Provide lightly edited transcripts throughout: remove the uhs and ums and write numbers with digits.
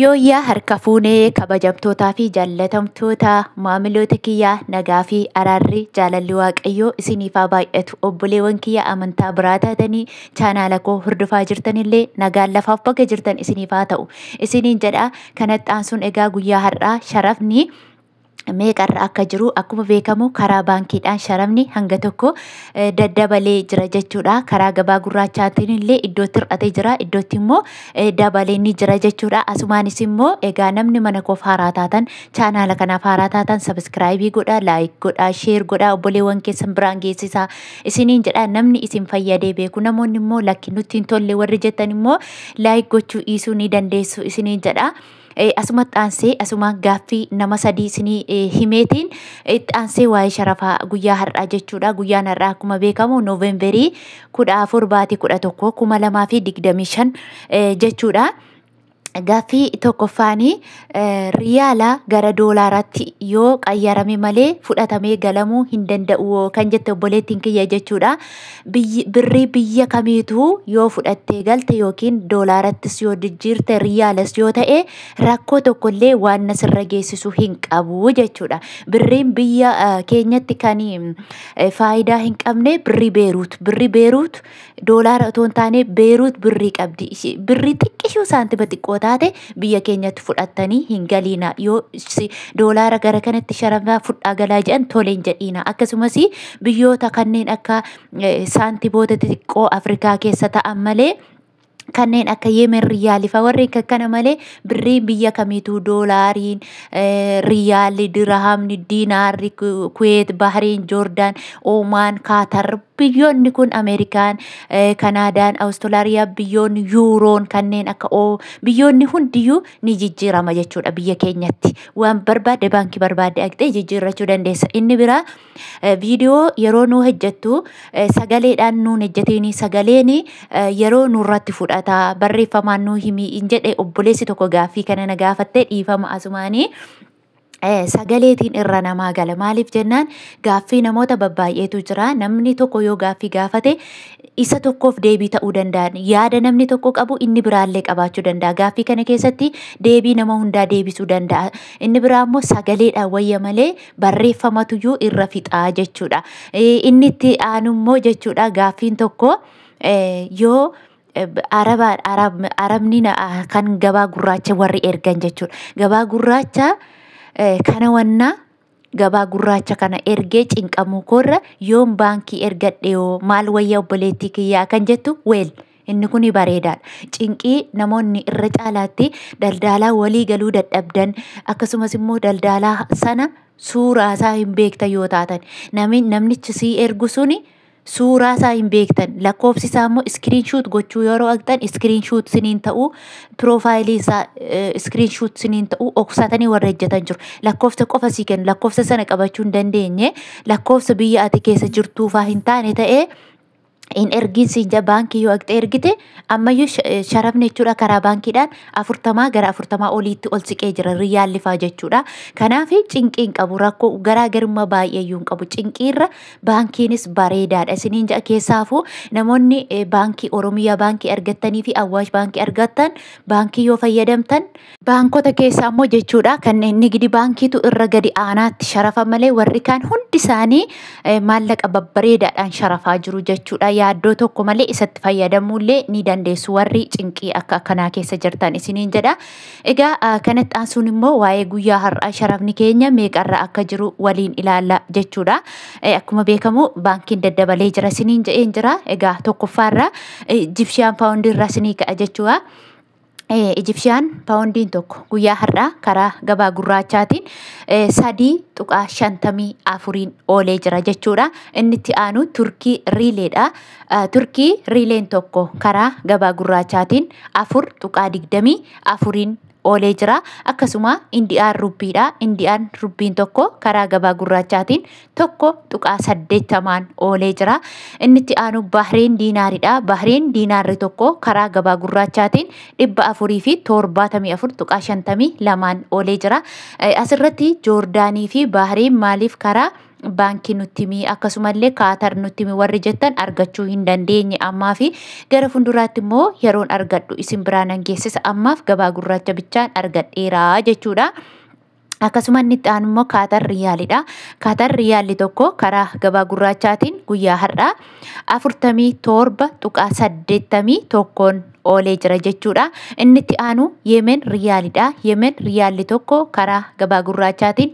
Yooyyaa harka fuunee kabajamtootaa fi jaallatamtoota maamiloota kiyyaa, nagaa fi araarri jaalalli Waaqayyoo isiniif haa baay'atu. Obboleewwan kiyya amantaa biraa taatanii chaanaala koo hordofaa jirtanillee, nagaan lafaaf bakka jirtan isiniif haa ta'u isiniin jedha. Kanatti aansuun egaa guyyaa har'aa sharafni meeqarra akka jiru, akkuma beekamu karaa baankiidhaan sharafni hanga tokko daddabalee jira jechuudha. Karaa gabaa gurraachaatiin illee iddootti hir'atee jira, iddootti immoo dabalee ni jira jechuudha. Asumaanis immoo egaa namni mana koof haaraa taatan, chaanaala kanaaf haaraa taatan, subscribe godhaa, like godhaa, share godhaa, obboleewwan keessan biraan geessisaa isiniin jedha. Namni isin fayyadee beeku, namoonni immoo lakki nutti hin tolle warri jettan immoo like gochuu dhiisuu ni dandeessu isiniin jedha. Asumatti aansee asuma gaaffii nama sadii isinii himeetiin itti aansee waa'ee sharafaa guyyaa har'aa jechuudha. Guyyaan har'aa akkuma beekamu Nooveemberii 14 baatii 11 2025 jechuudha. Gaaffii tokkoffaanii, riyaala gara doolaaraatti yoo qayyarame malee fudhatamee galamuu hin danda'u kan jette obboleettiin kiyya jechuudha. Birrii biyya kamiituu yoo fudhattee galte yookiin doolaarattis yoo jijjiirte, riyaalas yoo ta'e, rakkoo tokkollee waan nasirra geessisu hin qabu jechuudha. Birriin biyya keenyatti kan faayidaa hin qabne birrii Beeruut. Birrii Beeruut doolaara otoo hin taane Beeruut birrii qabdi. Birrii xiqqishuu saantima xiqqoo taate biyya keenyatti fudhattanii hin galiina. Yoo doolaara gara kanatti sharafaa fudhaa galaa jedhan tole hin jedhiina. Akkasumas biyyoota kanneen akka saantimoota xixiqqoo Afrikaa keessa ta'an malee, kanneen akka Yemen riyaali fa'a warreen akkana malee, birriin biyya kamiituu, doolaariin, riyaalli, dirahamni, diinaarri, Kuweet, Bahriin, Joordaan, Oomaan, Kaatar, biyyoonni kun, Ameerikaan, Kanaadaan, Awustiraaliyaa, biyyoonni Yuuroon kanneen akka biyyoonni hundiyyuu ni jijjiirama jechuudha biyya keenyatti. Waan barbaadde baankii barbaadde dhaqxee jijjiirrachuu dandeessa. Inni biraa, viidiyoo yeroo nuu hojjettu sagaleedhaan nuun hojjetiin, sagaleen yeroo nurratti fudhata, barreeffamaan nuu himi hin jedhe obboleessi tokko gaaffii kana na gaafattee, dhiifama asumaanii. Sagaleetiin irra namaa gala. Maaliif jennaan, gaaffii namoota babbaay'eetu jira. Namni tokko yoo gaaffii gaafate isa tokkoof deebii ta'uu danda'a. Yaada namni tokko qabu inni biraallee qabaachuu danda'a. Gaaffii kana keessatti deebii nama hundaa deebisuu danda'a. Inni biraa immoo sagaleedhaan wayya malee barreeffamatuyyuu irra fixaa jechuudha. Inni itti aanu immoo jechuudha, gaaffiin tokko yoo araba arabni kan gabaa gurraacha warri ergan jechuudha. Gabaa gurraacha kana wannaa gabaa gurraacha kana ergee cinqamuu koorra yoon baankii ergadhe yoo maal wayya obboleettii kiyyaa kan jettu, well, inni kun bareedaadha. Cinqii namoonni irra caalaatti daldaalaa walii galuu dadhabdan, akkasumas immoo daldaalaa sana suuraa isaa hin beektan yoo taatan, namnichi sii ergu suni suuraa isaa hin beektan, lakkoofsi isaa immoo screenshot gochuu yeroo dhaqxan screenshot siniin ta'uu, profile isaa screenshot siniin ta'uu, oksatanii warra hojjetan jiru. Lakkoofsa qofa sii kennu, lakkoofsa sana qabachuu hin dandeenye, lakkoofsa biyya ati keessa jirtuufaa hin taane ta'ee hin ergin siin jaa. Baankii yoo dhaqxee ergite ammayyuu sharafni jechuudha karaa baankiidhaan 40 gara 40 oliitti ol siqee jira riyaallifaa jechuudha. Kanaaf cinqii hin qabu, rakkoo garaagarummaa baay'eeyyuu hin qabu. Cinqiirra baankiinis bareedaadha isiniin jedha. Keessaafuu namoonni baankii Oromiyaa baankii argattanii fi Awwaash baankii argattan, baankii yoo fayyadamtan, baankota keessaa immoo jechuudha kanneen Nigdi baankiitu irra gadi aanaatti sharafa malee warri kaan hundi isaanii maallaqa babbareedaadhaan sharafaa jiru jechuudha. Yaaddoo tokko malee isatti fayyadamuullee ni dandeessu warri cinqii akka akkanaa keessa jirtan isiniin jedha. Egaa kanatti aansuun immoo waa'ee guyyaa har'aa sharafni keenya meeqarra akka jiru waliin ilaalla jechuudha. Akkuma beekamu baankiin daddabalee jira isiniin jedheen jira. Egaa tokkoffaarra Egyptian poundiirraa isinii ka'a jechuudha. Egyptian poundiin tokko guyyaa har'aa karaa gabaa gurraachaatiin 3.54n oolee jira jechuudha. Inni itti aanu Turkii riileedha. Turkii riileen tokko karaa gabaa gurraachaatiin 4.24n oolee jira. Akkasuma Indiyaan rubbiidha. Indiyaan rubbiin tokko karaa gabaa gurraachaatiin 1.80n oolee jira. Inni itti aanu Bahreen diinaaridha. Bahreen diinaarri tokko karaa gabaa gurraachaatiin 474.52n oolee jira. Asirratti Joordaanii fi Bahreen maaliif karaa Baankii nutti himi, akkasumallee Kaatar nutti himi warri jettan argachuu hin dandeenye ammaa fi gara fuulduraatti immoo yeroon argadhu isin biraa nan geessisa. Ammaaf gabaa gurraacha bichaan argadheera jechuudha. Akkasuma inni itti aanu immoo Kaatar Riyaalidha. Kaatar Riyaalli tokko karaa gabaa gurraachaatiin guyyaa har'aa 47.81n oolee jira jechuudha. Inni itti aanu Yemen Riyaalidha. Yemen Riyaalli tokko karaa gabaa gurraachaatiin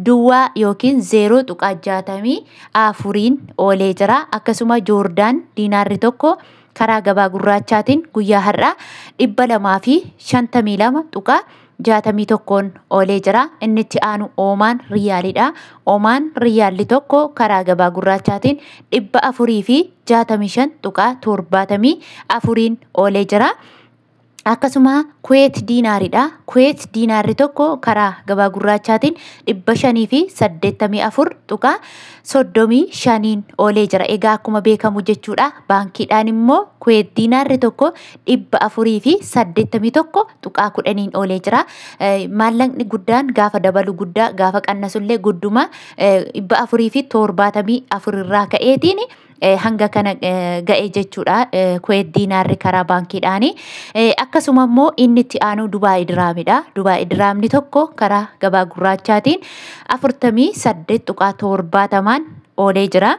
duwwaa yookiin 0.64n oolee jira. Akkasuma Joordaan diinaarri tokko karaa gabaa gurraachaatiin guyyaa har'aa 252.61n oolee jira. Inni itti aanu Oomaan Riyaalidha. Oomaan Riyaalli tokko karaa gabaa gurraachaatiin 465.74n oolee jira. Akkasuma Kuweet diinaaridha. Kuweet diinaarri tokko karaa gabaa gurraachaatiin 584.35n oolee jira. Egaa akkuma beekamu jechuudha. Baankiidhaan immoo Kuweet diinaarri tokko 481.10n oolee jira. Maallaqni guddaan gaafa dabalu guddaa, gaafa qannasullee gudduma 474 irraa ka'eetiin hanga kana ga'e jechuudha. Kuweet diinaarri karaa baankiidhaani. Akkasuma immoo inni itti aanu Dubaay Diraamidha. Dubaay Diraamni tokko karaa gabaa gurraachaatiin 48.70n oolee jira.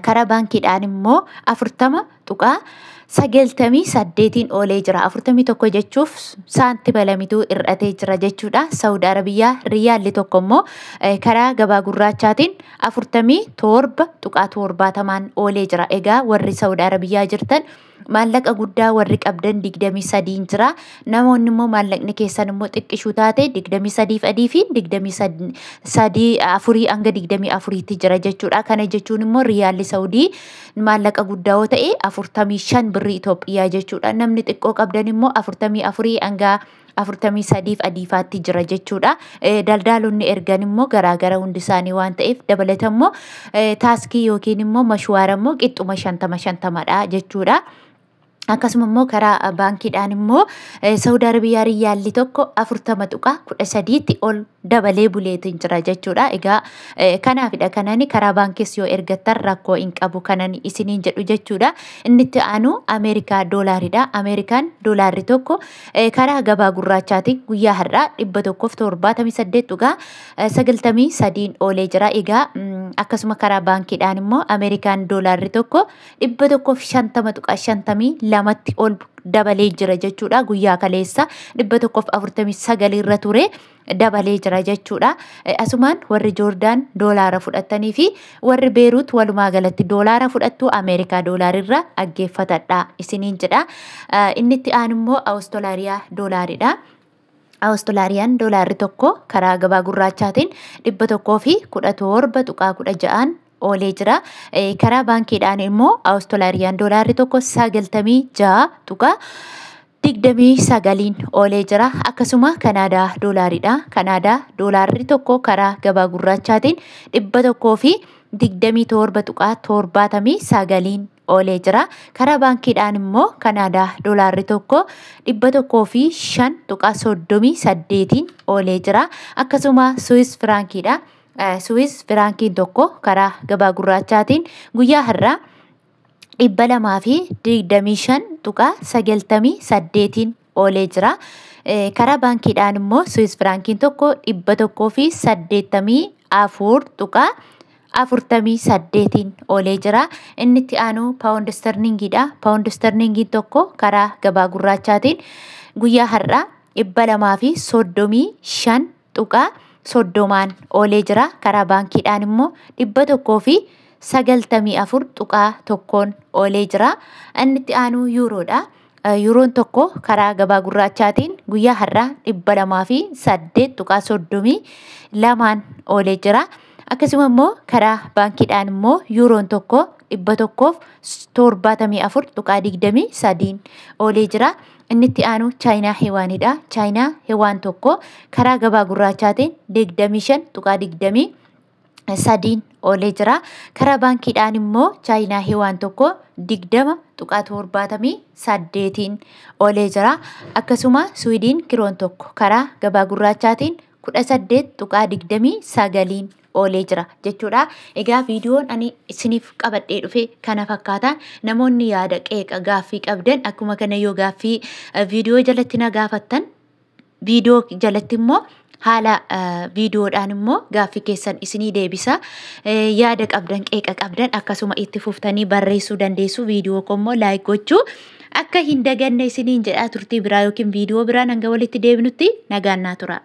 Karaa baankiidhaan immoo 40.98n oolee jira. 41 jechuuf saantima lamituu hir'atee jira jechuudha. Saawud Arabiyyaa Riyaalli tokko immoo karaa gabaa gurraachaatiin 47.70n oolee jira. Egaa warri Saawud Arabiyyaa jirtan maallaqa guddaa warri qabdan 23 jira. Namoonni immoo maallaqni keessan immoo xiqqishuu taate 23 adii fi 23 afurii hanga 24tti jira jechuudha. Kana jechuun immoo Riyaalli Saawudii maallaqa guddaa yoo ta'e 45 birrii Itoophiyaa jechuudha. Namni xiqqoo qabdan immoo 44 hanga 43 adiifaatti jira jechuudha. Daldaalonni ergan immoo garaagara hundi isaanii waan ta'eef dabalata immoo taaskii yookiin immoo mashwaara immoo qixxuma 50 50dha jechuudha. Akkasuma immoo karaa baankiidhaan immoo Saawud Arabiyaa Riyaalli tokko 40.13tti ol dabalee buleetiin jira jechuudha. Egaa kanaafidha kanani karaa baankiis yoo ergattan rakkoo hin qabu kanan isiniin jedhu jechuudha. Inni itti aanu Ameerikaa doolaaridha. Ameerikaan doolaarri tokko karaa gabaa gurraachaatiin guyyaa har'aa 178.93n oolee jira. Egaa akkasuma karaa baankiidhaan immoo Ameerikaan doolaarri tokko 150.52tti ol dabalee jira jechuudha. Guyyaa kaleessa 149 irra ture dabalee jira jechuudha. Asumaan warri Joordaan doolaara fudhatanii fi warri Beeruut walumaa galatti doolaara fudhattu Ameerikaa doolaarirra dhaggeeffatadha isiniin jedha. Inni itti aanu immoo Awustiraaliyaa doolaaridha. Awustiraaliyaan doolaarri tokko karaa gabaa gurraachaatiin 117.16n oolee jira. Karaa baankiidhaan immoo Awustiraaliyaan doolaarri tokko 96.29n oolee jira. Akkasuma Kanaadaa doolaaridha. Kanaadaa doolaarri tokko karaa gabaa gurraachaatiin 127.79n oolee jira. Karaa baankiidhaan immoo Kanaadaa doolaarri tokko 105.38n oolee jira. Akkasuma Suwis Firaankiidha. Suwis Firaankiin tokko karaa gabaa gurraachaatiin guyyaa har'aa 225.98n oolee jira. Karaa baankiidhaan immoo Suwis Firaankiin tokko 184.48n oolee jira. Inni itti aanu Paawund Sterlingiidha. Paawund Sterlingiin tokko karaa gabaa gurraachaatiin guyyaa har'aa 235.30n oolee jira. Karaa baankiidhaan immoo 194.1n oolee jira. Inni itti aanu Yuuroodha. Yuuroon tokko karaa gabaa gurraachaatiin guyyaa har'aa 208.32n oolee jira. Akkasuma immoo karaa baankiidhaan immoo Yuuroon tokko 174.23n oolee jira. Inni itti aanu Chaayinaa Hewaanidha. Chaayinaa Hewaan tokko karaa gabaa gurraachaatiin 25.23n oolee jira. Karaa baankiidhaan immoo Chaayinaa Hewaan tokko 20.78n oolee jira. Akkasuma Suwiidiin kiroon tokko karaa gabaa gurraachaatiin 18.29n oolee jira jechuudha. Egaa viidiyoon ani isiniif qabadhee dhufe kana fakkaata. Namoonni yaada, qeeqa, gaaffii qabdan akkuma kana yoo gaaffii viidiyoo jalatti na gaafattan, viidiyoo jalatti immoo haala viidiyoodhaan immoo gaaffii keessan isinii deebisa. Yaada qabdan, qeeqa qabdan akkasuma itti fuftanii barreessuu dandeessu. Viidiyoo koo immoo like gochuu akka hin daganne isiniin jedhaa, turtii biraa yookiin viidiyoo biraan hanga walitti deebinutti nagaan naa tura.